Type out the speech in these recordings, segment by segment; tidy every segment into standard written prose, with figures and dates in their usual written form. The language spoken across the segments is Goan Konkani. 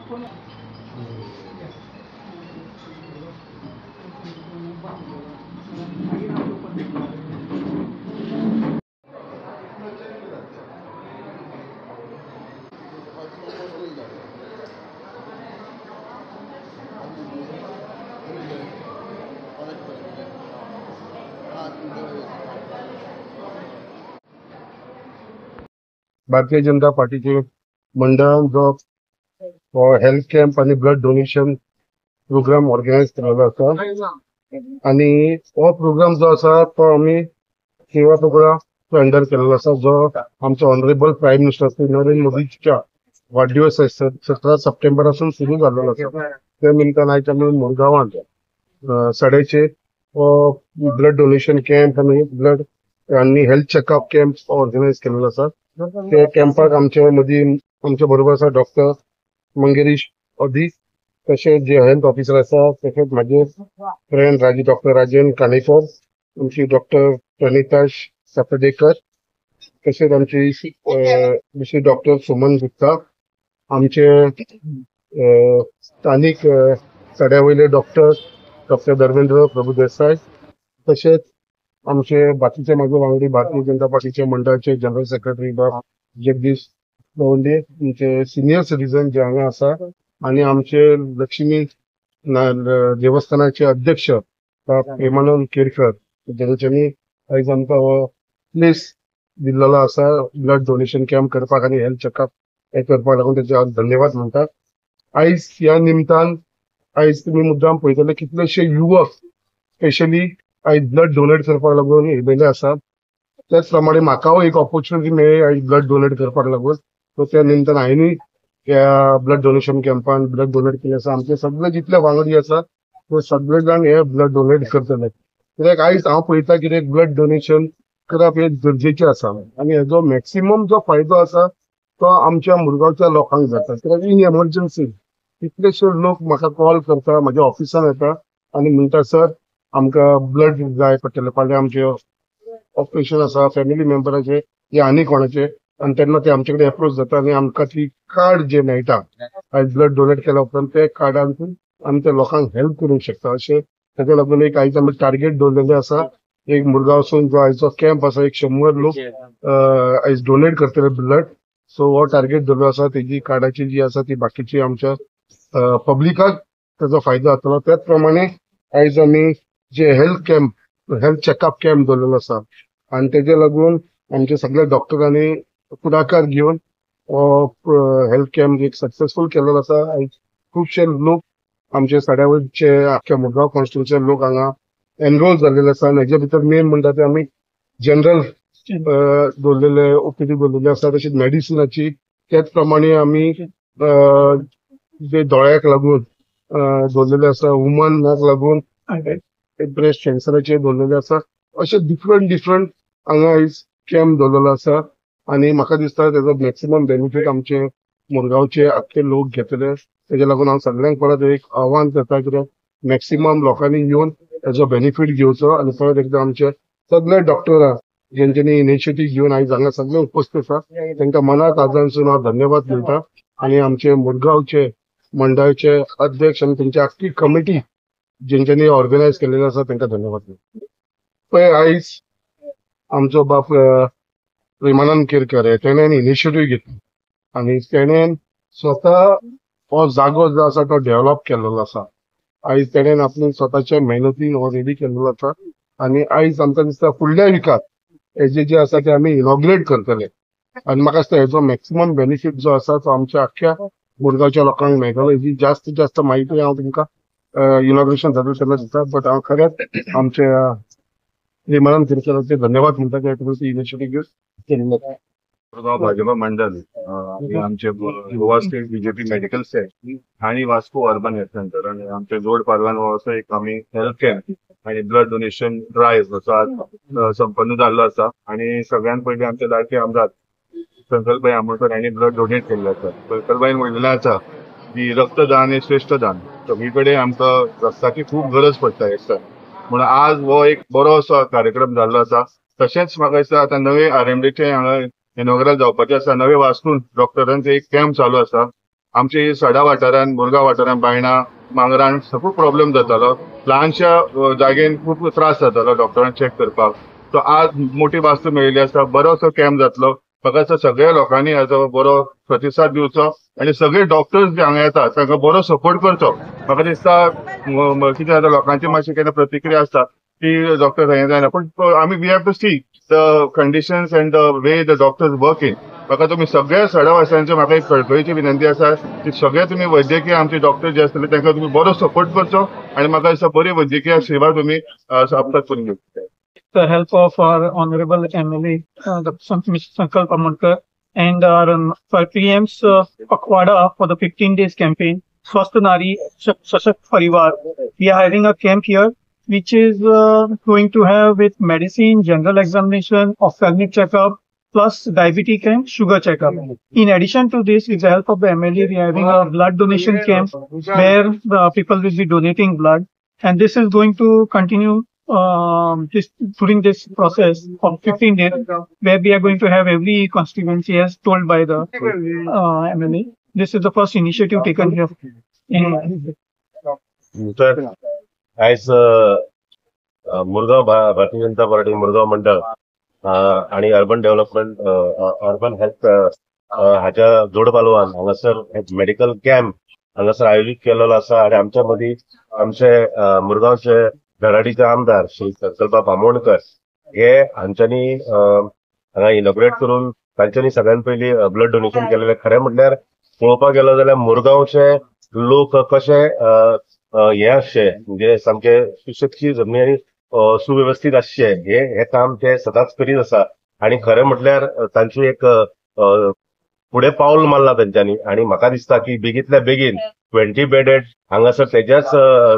भारतीय जनता पार्टीचे मंडळान जो हेल्थ कॅम्प आनी ब्लड डोनेशन प्रोग्राम ऑर्गनायज केलेलो आसा आनी हो प्रोग्राम जो आसा तो आमी सेवा प्रोग्राम अंडर केलेलो आसा, जो आमचो honourable prime minister Shri Narendra मोदीच्या वाडदिवस 17 सप्टेंबरासून सुरू जाल्लो आसा. त्या निमतान आयज आमी मुरगांवांत सड्याचेर हो ब्लड डोनेशन कॅम्प आनी ब्लड आनी हेल्थ चेकअप कॅम्प ऑर्गनायज केलेलो आसा. त्या कॅम्पाक आमच्या मदीं आमच्या बरोबर आसा डॉक्टर मंगेश अदीक, तशेंच जे हेल्थ ऑफिसर आसा, तशेंच म्हाजे फ्रेंड डॉक्टर राजेंद्र काणेकर, आमची डॉक्टर प्रणिता सातर्डेकर, तशेंच आमची दुसरी डॉक्टर सुमन गुप्ता, आमचे स्थानीक सड्या वयले डॉक्टर डॉक्टर धर्मेंद्र प्रभुदेसाय, तशेंच आमचे बाकीचे म्हाजे वांगडी भारतीय जनता पार्टीचे मंडळाचे जनरल सेक्रेटरी बाब जगदीश गवंडे, आमचे सिनियर सिटीजन जे हांगा आसा, आनी आमचे लक्ष्मी देवस्थानाचे अध्यक्ष प्रेमानंद केरकर, जेंच्यांनी आयज आमकां हो प्लेस दिल्लो आसा ब्लड डोनेशन कॅम्प करपाक आनी हेल्थ चॅकअप हे करपाक लागून तेजे हांव धन्यवाद म्हणटा. आयज ह्या निमतान आयज तुमी मुद्दाम पळयतले कितलेशे युवक स्पेशली आयज ब्लड डोनेट करपाक लागून येयलेले आसा. त्याच प्रमाणे म्हाका एक ऑपॉर्च्युनिटी मेळ्ळी आयज ब्लड डोनेट करपाक लागून, सो त्या निमतान हांवेंय ह्या ब्लड डोनेशन कॅम्पान ब्लड डोनेट केलें आसा. आमचे सगळे जितले वांगडी आसा ते सगळे जाण हे ब्लड डोनेट करतले, कित्याक आयज हांव पळयता कितें ब्लड डोनेशन करप हें गरजेचें आसा आनी हेजो मॅक्सिमम जो फायदो आसा तो आमच्या मुरगांवच्या लोकांक जाता. कित्याक इन एमर्जन्सी कितलेशे लोक म्हाका कॉल करता, म्हाज्या ऑफिसान येता आनी म्हणटा सर आमकां ब्लड जाय पडटलें, फाल्यां आमचें ऑपरेशन आसा फॅमिली मेंबराचें या आनी कोणाचें, आनी तेन्ना ते आमचे कडेन एप्रोच जाता आनी आमकां ती कार्ड जें मेळटा आयज ब्लड डोनेट केल्या उपरांत ते कार्डांतून आमी त्या लोकांक हेल्प करूंक शकता. अशें ताका लागून एक आयज आमी टार्गेट दवरलेलें आसा, एक मुरगांवसून जो आयचो कॅम्प आसा एक 100 लोक आयज डोनेट करतले ब्लड. सो हो टार्गेट दवरलो आसा, तेजी कार्डाची जी आसा ती बाकीची आमच्या पब्लिकाक ताजो फायदो जातलो. त्याच प्रमाणे आयज आमी जे health camp health checkup camp दवरलेलो आसा आनी तेजे लागून आमचे सगळे डॉक्टरांनी फुडाकार घेवन हो हेल्थ कॅम्प एक सक्सेसफूल केलेलो आसा. आयज खुबशे लोक आमचे सड्यावयचे आख्ख्या मुरगांव कॉन्स्टिट्युएन्सीचे लोक हांगा एनरोल जाल्लेले आसा आनी हेजे भितर मेन म्हणटा ते आमी जनरल दवरलेले ओपीडी दवरलेले आसा, तशीच मेडिसिनाची, त्याच प्रमाणे आमी जे दोळ्याक लागून दवरलेले आसा, वुमनाक लागून ब्रेस्ट कॅन्सराचे दवरलेले आसा, अशे डिफरंट डिफरंट हांगा आयज कॅम्प दवरलेलो आसा आनी म्हाका दिसता तेजो मॅक्सिमम बेनिफीट आमचे मुरगांवचे आख्खे लोक घेतले. तेजे लागून हांव सगळ्यांक परत एक आव्हान करता कित्याक मॅक्सिमम लोकांनी येवन तेजो बेनिफीट घेवचो आनी परत एकदां आमचे सगळे डॉक्टरां जेंच्यांनी इनिशिएटीव घेवन आयज हांगा सगळे उपस्थित आसा तांकां मनात आजानसून हांव धन्यवाद म्हणटा आनी आमचे मुरगांवचे मंडळाचे अध्यक्ष आनी तेंची आख्खी कमिटी जेंच्यांनी ऑर्गनायज केलेले आसा तांकां धन्यवाद म्हणटा. पळय आयज आमचो बाप प्रेमानंद केरकर तेणेन इनिशिएटीव घेतली आनी तेणेन स्वता हो जागो जो आसा तो डेव्हलप केल्लो आसा. आयज तेणेन आपले स्वताच्या मेहनतीन हो रेडी केल्लो आसा आनी आयज आमकां दिसता फुडल्या विकात हेजे जे आसा ते आमी इनॉग्रेट करतले आनी म्हाका दिसता हेजो मॅक्सिमम बेनिफीट जो आसा तो आमच्या आख्ख्या मुरगांवच्या लोकांक मेळटलो. हेजी जास्त जास्त म्हायती हांव तुमकां इनॉग्रेशन जातलें तेन्ना दिता, बट हांव खरेंच आमच्या प्रेमानंद केरकराचे धन्यवाद म्हणटा की तुमी इनिशिएटीव घेवन केल्लें. मुरगांव भाजपा मंडळ आमचे Goa state BJP medical cell आणि वास्को अर्बन हेल्थ सेंटर आणि आमच्या जोड पालवान हो असो एक आमी हेल्थ कॅम्प आणि ब्लड डोनेशन ड्रायव्ह असो आज संपन्न जाल्लो आसा. आणि सगळ्यात पयलीं आमचे लाडके आमदार संकल्पभाई आमोणकर हांणी ब्लड डोनेट केल्लें आसा. संकल्पभाईन म्हणलेलें आसा की रक्तदान हे श्रेश्ठ दान, सगळी कडेन आमकां रक्ताची खूब गरज पडटा एकतर, म्हणून आज हो एक बरो असो कार्यक्रम जाल्लो आसा. तशेंच म्हाका दिसता आतां नवे आरएमडीचे हांगा इनॉग्रल जावपाचें आसा, नवे वास्तून डॉक्टरांचे एक कॅम्प चालू आसा. आमचे सडा वाठारान, मुरगांव वाठारान, बायणा मांगरान खूब प्रॉब्लेम जातालो. ल्हानशा जागेन खूब त्रास जातालो डॉक्टरान चॅक करपाक. सो आज मोठी वास्तू मेळिल्ली आसा, बरोसो कॅम्प जातलो. म्हाका दिसता सगळ्या लोकांनी हाचो बरो प्रतिसाद दिवचो आनी सगळे डॉक्टर्स जे हांगा येतात तांकां बरो सपोर्ट करचो. म्हाका दिसता कितें जाता, लोकांची मातशी केन्ना प्रतिक्रिया आसता की डॉक्टर हें जायना, पूण आमी we have to see the conditions and the way the doctors work in. म्हाका तुमी सगळ्या सडा वासियांचे म्हाका एक कळकळीची विनंती आसा की सगळे तुमी वैद्यकीय आमचे डॉक्टर जे आसतले तांकां तुमी बरो सपोर्ट करचो आनी म्हाका दिसता बरी वैद्यकीय सेवा तुमी आपसात करून घेवची. The help of our honorable MLA, Dr. Mr. Sankalp Amonkar, and our for PM's Pakhwada for the 15 days campaign, Swasth Nari Sashakt Parivar. We are having a camp here, which is going to have with medicine, general examination, ophthalmic checkup, plus diabetic and sugar checkup. In addition to this, with the help of the MLA, we are having a blood donation camp where the people will be donating blood. And this is going to continue this during this process of 15 days, where we are going to have every constituency as told by the MLA. This is the first initiative taken here. In तर आयज मुरगांव भारतीय जनता पार्टी मुरगांव मंडळ आणि अर्बन डेव्हलपमेंट, अर्बन हेल्थ हाच्या जोडपालवान हांगासर मेडिकल कॅम्प हांगासर आयोजीत केलेलो आसा. आणि आमच्या मदीं आमचे मुरगांवचे धराडीचे आमदार श्री संकल्प आमोणकर हे हांच्यानी हांगा इनॉग्रेट करून तांच्यानी सगळ्यात पयलीं ब्लड डोनेशन केलेलें. खरें म्हटल्यार पळोवपाक गेलो जाल्यार मुरगांवचे लोक कशे अ, अ, हे आसचे, म्हणजे सामके सुशिक्षीत जमनी आनी सुवेवस्थीत आसचे, हे हे काम ते सदांच करीत आसा. आणि खरें म्हटल्यार तांची एक अ, फुडें पावल मारला तेंच्यांनी आणि म्हाका दिसता की बेगीतल्या बेगीन 20 बेडेड हांगासर तेज्याच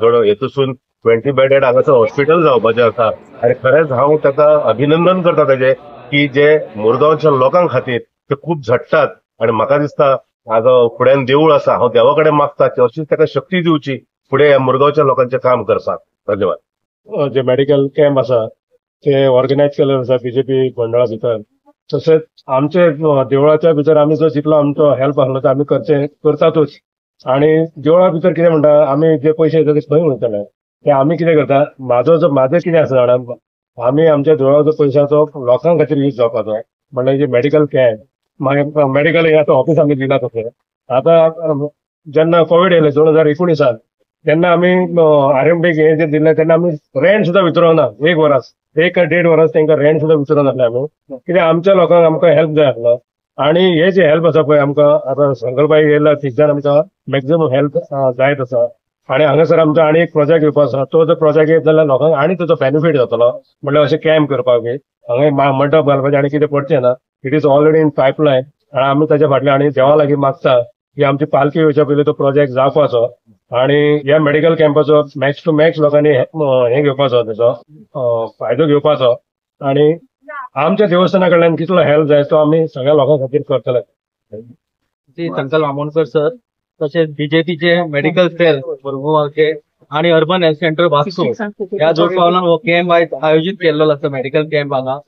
जोड हेतूसून 20 बेडेड हांगासर हॉस्पिटल जावपाचें आसा. आनी खरेंच हांव ताका अभिनंदन करता तेजें की जे मुरगांवच्या लोकां खातीर ते खूब झडटात. आणि म्हाका दिसता आज फुड्यान देवूळ आसा, हांव देवा कडेन मागता की अशीच ताका शक्ती दिवची फुडें ह्या मुरगांवच्या लोकांचें काम करपाक. धन्यवाद. जे मेडिकल कॅम्प आसा ते ऑर्गनायज केल्ले आसा बीजेपी मंडळा भितर. तशेंच आमचे देवळाच्या भितर आमी जो जितलो आमचो हेल्प आसलो तो आमी करचे करतातूच. आणि देवळा भितर कितें म्हणटा, आमी जे पयशे येता ते खंय वयतले ते आमी कितें करता, म्हाजो जो म्हाजें कितें आसा जाणा, आमी आमच्या देवळाचो पयशाचो लोकां खातीर यूज जावपाचो. म्हणल्यार जे मेडिकल कॅम्प, मागीर मेडिकल हे आतां ऑफिस आमी दिला. तशें आतां जेन्ना कोवीड येयलें 2019सान, तेन्ना आमी आर एम डीक हे जे दिल्लें तेन्ना आमी रेंट सुद्दां विचारूंक ना. एक वरस, एक काय देड वरस तांकां रेंट सुद्दां विचारूंक नासलें आमी. कित्याक आमच्या लोकांक आमकां हेल्प जाय आसलो. आणि हे जे हेल्प आसा पळय, आमकां आतां संकल्पाई येयला थंयच्यान आमकां मॅक्झिमम हेल्प जायत आसा. आणि हांगासर आमचो आनी एक प्रोजेक्ट येवपा आसा. तो जर प्रोजेक्ट येत जाल्यार लोकांक आनी ताचो बेनिफीट जातलो. म्हणल्यार अशें कॅम्प करपाक बी हांगा एक मंडप घालपाचें आनी कितें पडचें ना. It is already in pipeline. आणि आमी ताच्या फाटल्यान आनी देवा लागीं मागता की आमची पालखी येवच्या पयलीं तो प्रोजेक्ट जावपाचो आणि ह्या मेडिकल कॅम्पाचो मॅक्स टू मॅक्स लोकांनी हे घेवपाचो, तेचो फायदो घेवपाचो. आणि आमच्या देवस्थाना कडल्यान कितलो हेल्प जाय तो आमी सगळ्या लोकां खातीर करतले. श्री संकल्प आमोणकर सर, तशेंच बीजेपीचे मेडिकल सेल मुरगांवचे आणि अर्बन हेल्थ सेंटर वास्को ह्या जोडपालवान हो कॅम्प आयज आयोजीत केल्लो आसा. मेडिकल कॅम्प हांगा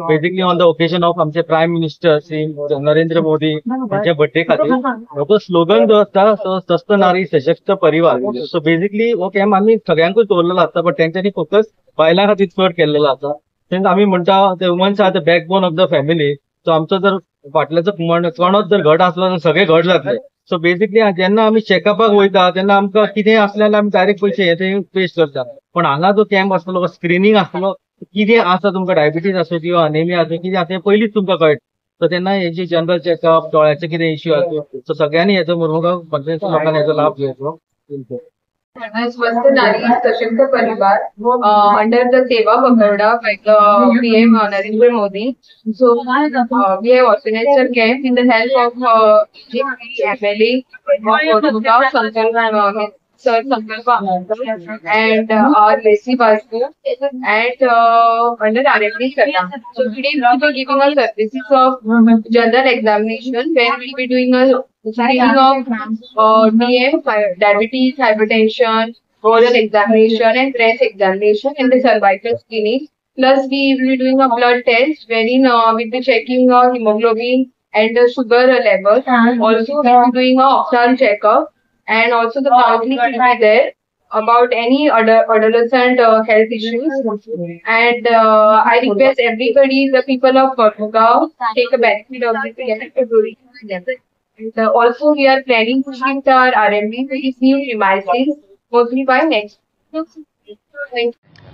basically on the occasion of आमचे प्रायम मिनिस्टर श्री नरेंद्र मोदी यांच्या बर्थडे खातीर. हो स्लोगन जो आसता तो स्वस्थ नारी सशक्त परिवार. सो बेसिकली हो कॅम्प आमी सगळ्यांकूच दवरलेलो आसता, बट तेंच्यांनी फोकस बायलां खातीर चड केल्लेलो आसा. तेन्ना आमी म्हणटा, the womens are the backbone of the family. So आमचो जर फाटल्याचो कणोच जर घट आसलो जाल्यार सगळे घट जातले. सो बेसिकली जेन्ना आमी चॅकअपाक वयता तेन्ना आमकां कितें आसलें जाल्यार आमी डायरेक्ट पयशे हे ते पेस्ट करता. पण हांगा जो कॅम्प आसतलो, स्क्रिनींग आसतलो, कितें आसा तुमकां, डायबिटीज आसूं किंवा अनेमिया आसूं, कितें आसा तें पयलींच तुमकां कळटा. सो तेन्ना हेजी जनरल चॅकअप, दोळ्याचे कितें इश्यू आसूं, सो सगळ्यांनी हेचो, मुरमुगांव पंचायत लोकांनी हेचो लाभ घेवचो. स्वस्थ नारी सशक्त परिवार under the Seva Pakhwada by the PM Narendra Modi. So we have organized a camp in the help of BJP MLA of Murgaon, Sankalp, Sir Sankalp Amonkar, and our Lesi Vasco and under RMD Sada. So today we will be giving a services of general examination where we will be doing a screening of DM, diabetes, hypertension, oral examination and breast examination and the cervical screening. Plus we will be doing a blood test wherein we'll be checking hemoglobin, and the sugar level. Also, we are doing a ophthalm checkup, and also the counseling will be there about any other adolescent health issues. And I request everybody, the people of Mormugao, take a benefit of this camp. And also, we are planning to shift our RMB to this new premises, mostly by next. Thank you.